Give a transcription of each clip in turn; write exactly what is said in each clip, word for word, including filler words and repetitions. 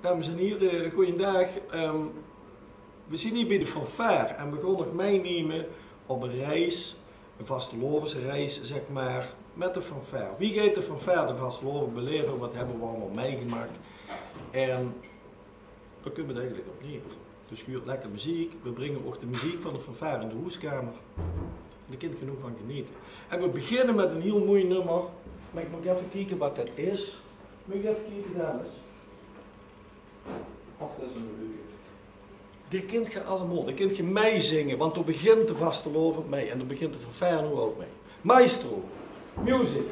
Dames en hiere, goojendaag. Ehm, we zien hie bie de fanfaar en we gaon uch mitnumme op ein reis, ein vastelaovesreis, zeg maar, mit de fanfaar. Wie geit de fanfaar de vastelaovend belaeve? Wat höbbe we allemaol mitgemaak? En dao kump 't eigelik op neer. Dus geer huurt lekker meziek. We bringe uch de meziek van de fanfaar in de hoeskamer. En dao kint geer noe van genete. En we beginne mit ein hiel moei nummer. Maar ich mót effe kieke wat det is. Mót ich effe kieke, dames? Och, det is ein leuke. Die kint geer allemaol. Die kint geer mitzinge, want dao begint de vastelaovend mei. En dao begint de fanfaar noe ouch mei. Maestro, music.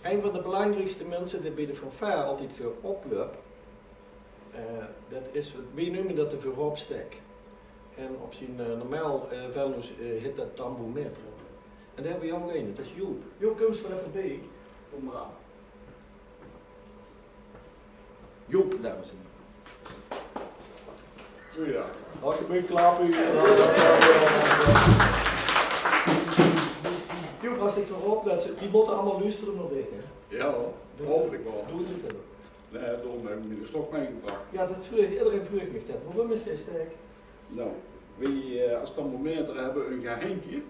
Ein van de belangriekste minse dae bie de fanfaar altied veurop löp, eh, det is, weej neume det de veuropstek. En op zien, eh, normaal, eh, Venloos, eh, hit det tambour-maître. En dao höbbe weej ouch eine, det is Joep. Joep, kóm ins effe bie. Kóm maar aan. Joep, dames en hiere. Goeiedaag. Hartelik welkom. Joep, es ich veurop, det ze, die mótte allemaol loestere nao dich, hè? Jao, haop ich waal. Doot 't dan. Nae, daorum höb ich de stok mitgebrach. Jao, det vreug, ederein vreug mich det. Waorum is dae stek? Nou, weej, eh, es tambour-maître höbbe ein geheimke.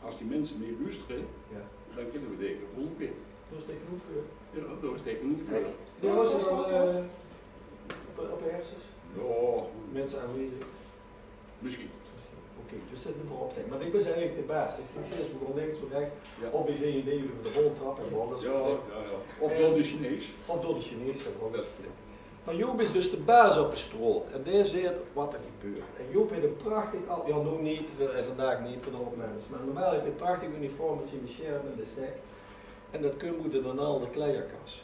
Es die minse neet loestere, jao, dan kinne weej dae gebroeke. Door is dae genoeg, eh. Jao, door is dae genoeg. Kijk, die was al, eh, op, op de herses. Jao. Minse aanwezig. Misschien. Oké, dus det mót veurop zeen. Want ich bön eigelik de baas. Ich zeen, ze is begonnen links, rechts. Jao. Of bie V N D euver de roltrap en alles. Jao, jao, jao. Of door de Chinees. Of door de Chinees, det waor alles geflip. Maar Joep is dus de baas op de straot en dae zeet wat d'r gebeurt. En Joep haet ein prachtig, al, jao, noe neet, eh, vandaag neet veur de opnames, maar normaal haet hae ein prachtig uniform mit zien sjerp en de stek. En det kump oet de Donald de Kleierkas.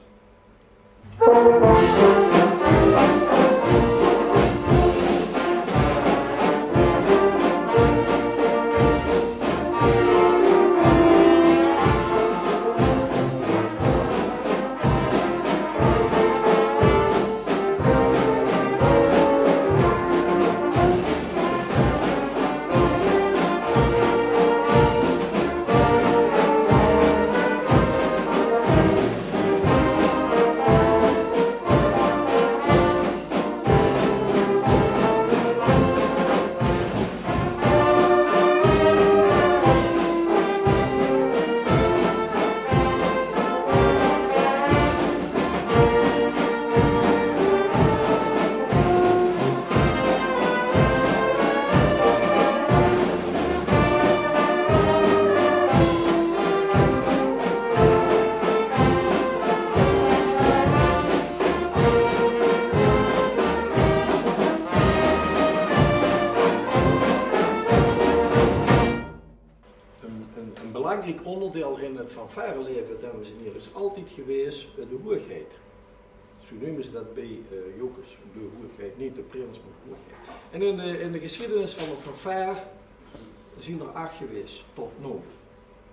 Belangriek óngerdeil in 't fanfareleve, dames en hiere, is altied gewaes, eh, de hoegheid. Zoe neume ze dat bie, eh, Jocus, de hoegheid, neet de prins, mer de hoegheid. En in de, in de gesjiedenis van de fanfaar zien d'r ach gewaes, tot noe.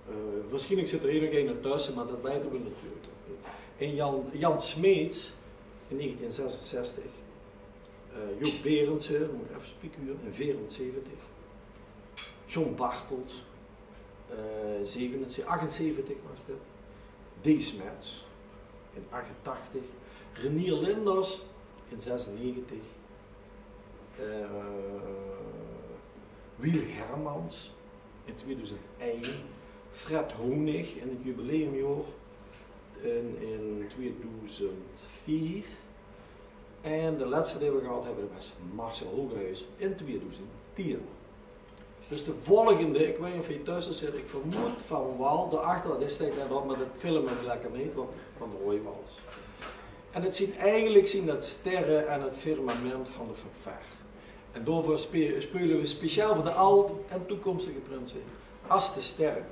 Eh, waarsjienlik zit d'r hie nog eine tösse, mer dat weite we natuurlik nog neet. En Jan, Jan Smeets in negentien zesenzestig, eh, Joep Berendsen, dan mót ich effe spieke, in veerenzeventig, John Bartels, eh, zevenenzeventig, achtenzeventig waas dit, Dee Smets in achtentachtig, Renier Linders in zesennegentig, eh, Wiel Hermans in tweedoezend ein, Fred Honig in 't jubileumjaor in, in tweedoezend vief. En de lètste dae we gehad höbbe, dat waas Marcel Hogehuis in tweedoezend tien. Dus de volgende, ich weit neet of hae tösse zit, ich vermoed van waal, dao achter, dae steit net op, mer dat filme we lekker neet, want dan verroeje we alles. En dat zien, eigelik zien dat sterre aan 't firmament van de fanfaar. En daoveur spe-, speule we speciaal veur de aad- en toekómstige prinse As de sterre.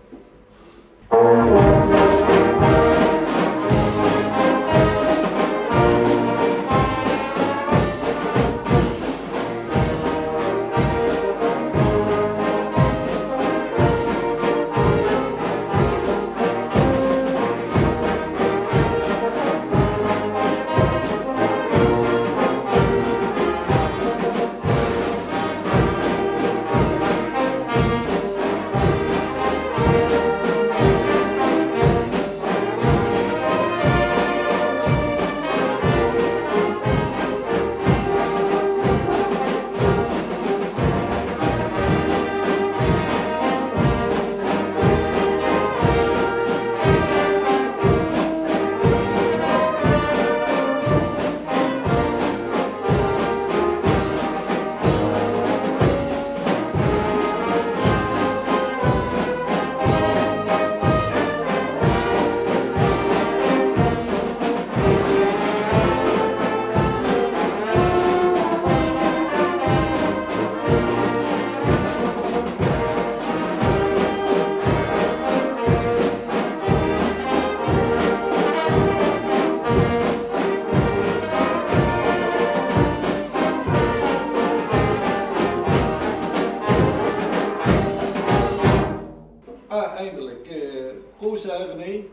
Ah, eindelik. Eh, proost, hè, René.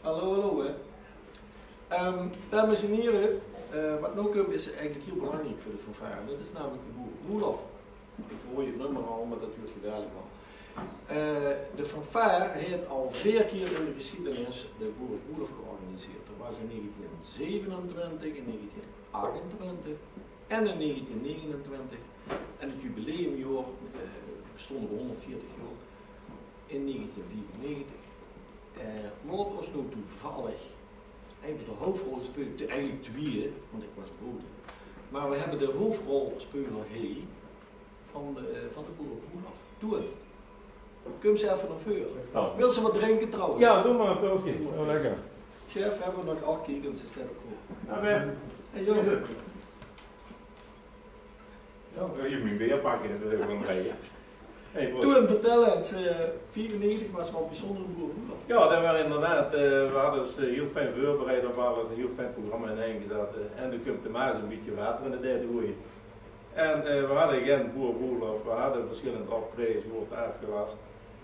Hallo, hallo, hè. Ehm, dames en hiere, eh, wat noe kump is eigelik hiel belangriek veur de fanfaar. Dat is namelik de boerebroelof. Ich verroej 't nummer al, mer dat huurt geer dalik waal. Eh, de fanfaar haet al veer kier in de gesjiedenis de boerebroelof georganiseerd. Dat waas in negentien zevenentwintig, in negentien achtentwintig en in negentien negenentwintig. En 't jubileumjaor, eh, bestónge we hónderdveertig jaor, in negentien viefennegentig. Eh, laot ós noe toevallig ein van de hoofrolle speule, eigelik twieë, want ich waas bode. Mer we höbbe de hoofrolspeuler hie van de, eh, van de boerebroelof. Toon, kums effe nao veure. Wils se wat drinke trouwens? Jao, doot mer ein pilske. Oh, lekker. Sjef, höbbe we nog, och, kiek ins, is dat ouch cool. Jao, mer... Hey, joh. Is 't? Jao. Jao, ich mót mien beer pakke, dat is gewoon rie. Hey, proost. Toon, vertèl ins, eh, viefennegentig waas waal 'n bezunjere boerebroelof. Jao, dat waas inderdaad, eh, we hadde ós, eh, hiel fijn veurbereid op alles, 'n hiel fijn programma inein gezat, eh, en doe kump de Maas 'n bietje water in de derde goeie. En, eh, we hadde gein boerebroelof, we hadde versjillende optraejes, woort aafgelas.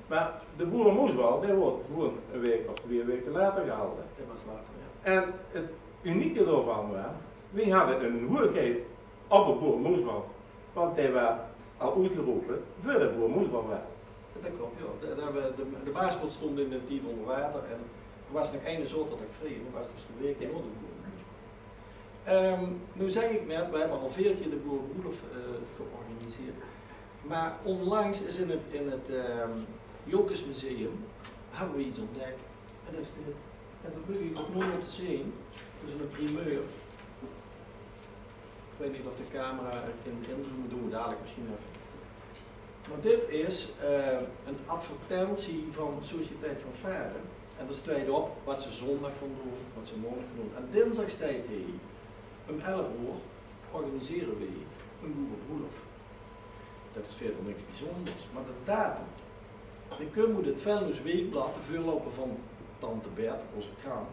Mer de boeremoesbal, dae woort gewoon 'n waek of twieë waeke later gehalde. Dat waas later, jao. En 't unieke daovan waas, weej hadde 'n hoegheid op de boeremoesbal. Want dae waas al oetgerope veurdat de boeremoesbal waas. Dat klop, jao. De, de, de, de Maasbal stónd in daen tied ónger water en d'r waas nog eine zaoterdig vrie en dat waas dus de waek nao de boeremoesbal. Ehm, noe zègk ich net, we höbbe al veer kier de boerebroelof, eh, georganiseerd. Mer ónlangs is in 't, in 't, ehm, Jocusmuseum höbbe we get óntdèk. En dat is dit. En dat wil ich uch nog laote zeen. Dat is 'n primeur. Ich weit neet of de camera 't kin inzoome, doon we dalik mesjien effe. Mer dit is, eh, 'n advertentie van Sociëteit Fanfare. En dao steit op wat ze zóndig gaon doon, wat ze maondig gaon doon. En dinsdig steit hie, um elf oor organisere weej 'n boerebroelof. Dat is wiejer niks bezunjers, mer de datum, Wej kómme oet 't Venloos Weekblad, de veurlouper van Tante Bert, ózze krant.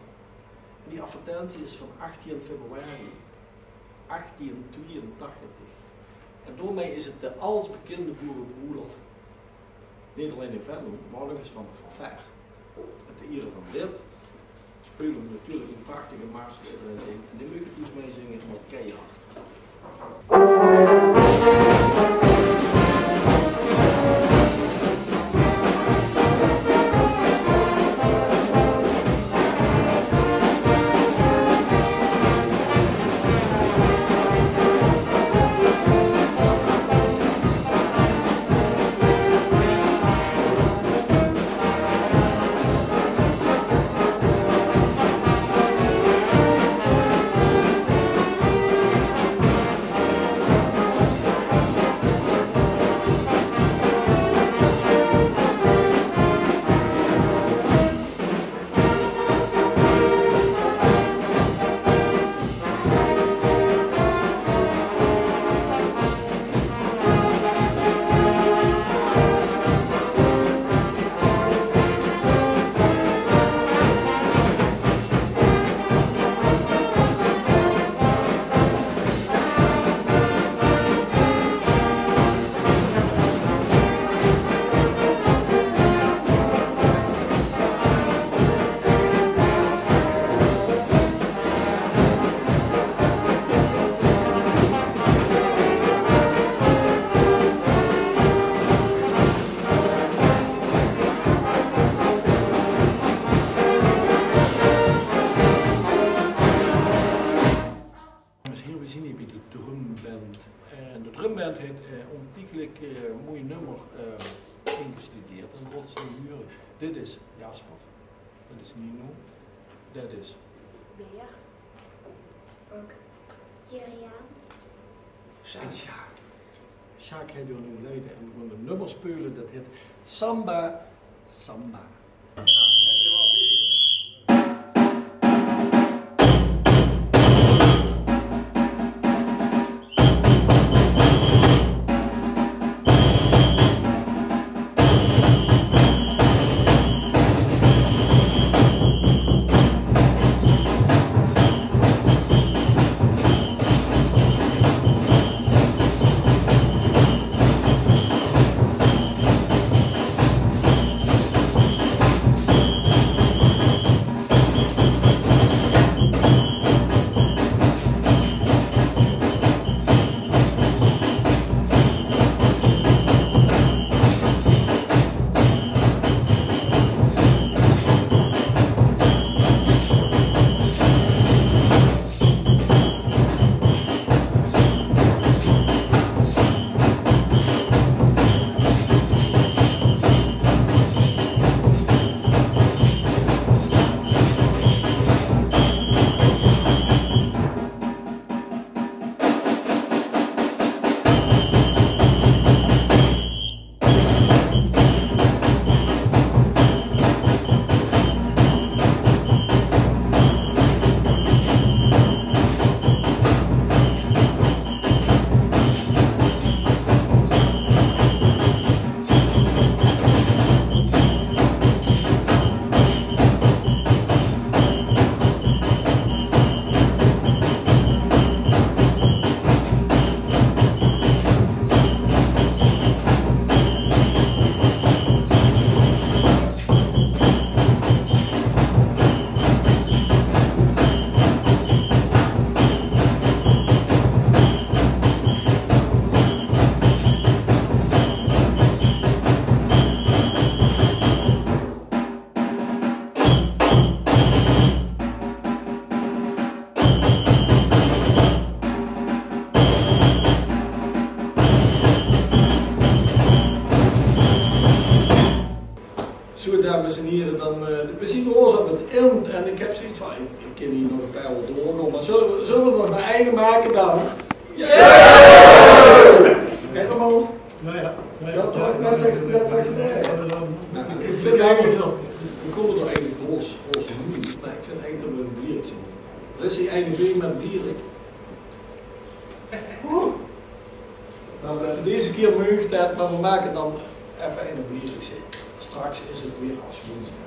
En die advertentie is van achttien februari achttien twieëntachtig. En daomei is 't de alsbekinde boerebroelof, neet allein in Venlo, mer ouch nog ins van de fanfaar. En te iere van dit speule wej natuurlik ein prachtige mars, laote wej ins zinge. En die meuge dus meizinge, mer keihard. Dames en hiere, wej zien hie bie de drumband. En de drumband haet, eh, óntiegelik, eh, moei nummer, eh, ingestudeerd. En det is noe hure. Dit is Jasper. Det is Nino. Det is Bea. Juriaan. En Sjaak. Sjaak geit noe leide en wej gaon ein nummer speule, det hèt Samba Samba. Zo, dames en hiere, dan, eh, wej zien noe op 't ind en ich höb zoeiets van, ich, ich kin hie nog ein paar oer doorgaon, mer zölle wej, zölle wej nog mer eine make dan? Jao! Kiek mer. Jao, jao. Jao, jao. Jao, toch? Det zègk, det zègk ze, nae. Noe, ich vinj eigelik, wej kómme d'r eigelik los, los van noe, mer ich vinj eigelik det wej ein liedje mótte make. Det is die eine been mit Dierik. Oeh. Noe, veur deze kier maag det, mer wej make dan effe ein liedje. Straks is 't weer as woensdig.